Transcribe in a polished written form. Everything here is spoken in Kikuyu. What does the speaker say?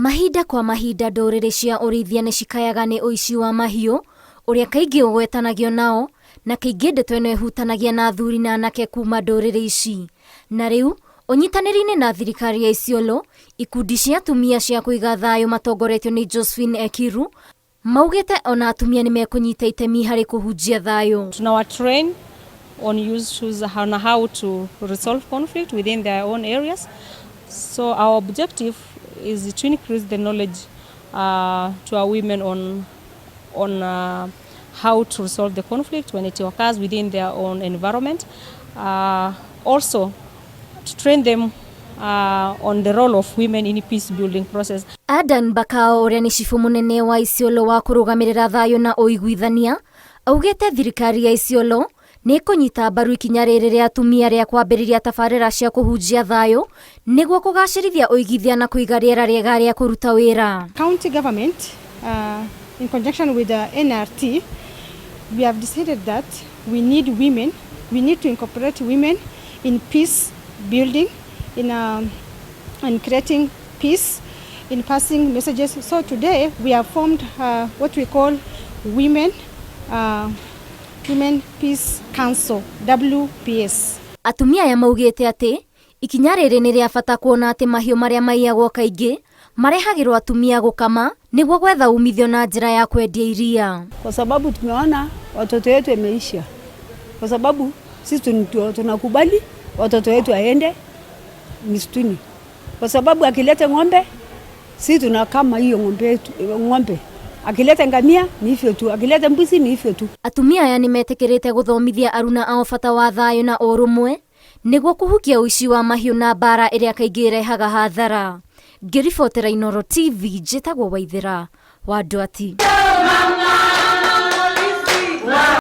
Mahinda kwa mahinda ndũrĩrĩ cia ũrĩithia nĩ cikayaga nĩ ũici wa mahiũ ũrĩa kaingĩ ũgwetanagio nao na kaingĩ ndeto ĩno ĩhutanagia na athuri na anake kuma ndũrĩrĩ ici. Na rĩu ũnyitanĩri-inĩ na thirikari ya Isiolo, ikundi cia atumia cia kũiga thayũ matongoretio nĩ Josephine Ekiru maugĩte ona atumia nĩ mekũnyita itemi harĩ kũhunjia thayũ. Tunawa train on issues on how to resolve conflict within their own areas. So our objective is to increase the knowledge to our women on how to resolve the conflict when it occurs within their own environment. Also, to train them on the role of women in peace building process. Adan Bakao ũrĩa nĩ cibũ mũnene wa Isiolo wa kũrũgamĩrĩra thayũ na ũiguithania augĩte thirikari ya Isiolo nĩ ĩkũnyita mbaru ikinya rĩrĩ rĩa atumia rĩa kwambĩrĩria tabarĩra cia kũhunjia thayũ nĩguo kũgacĩrithia ũigithia na kũiga rĩera rĩega rĩa kũruta wĩra. County government, in conjunction with the NRT, we have decided that we need women, we need to incorporate women in peace building, in creating peace, in passing messages. So today we have formed what we call Women Peace Council, WPS. Atumia aya maugĩte atĩ ikinya rĩrĩ nĩ rĩa bata kuona atĩ mahiũ marĩa maiyagwo kaingĩ marehagĩrwo atumia gũkama nĩguo gwetha umithio na njĩra ya kwendia iria. Kwa sababu tumeona watoto wetu wameisha, kwa sababu sisi tunakubali watoto wetu waende misituni, kwa sababu akileta ng'ombe sisi tunakama hiyo ng'ombe yetu, ng'ombe akileta ngamia ni hivyo tu, akileta mbuzi ni hivyo tu. Atumia aya nĩ metĩkĩrĩte gũthomithia aruna ao bata wa thayũ na ũrũmwe nĩguo kũhukia ũici wa mahiũ na mbara ĩrĩa kaingĩ ĩrehaga hathara. Ngĩribotera Inooro TV, njĩtagwo Waithĩra wa Ndwati. Mama.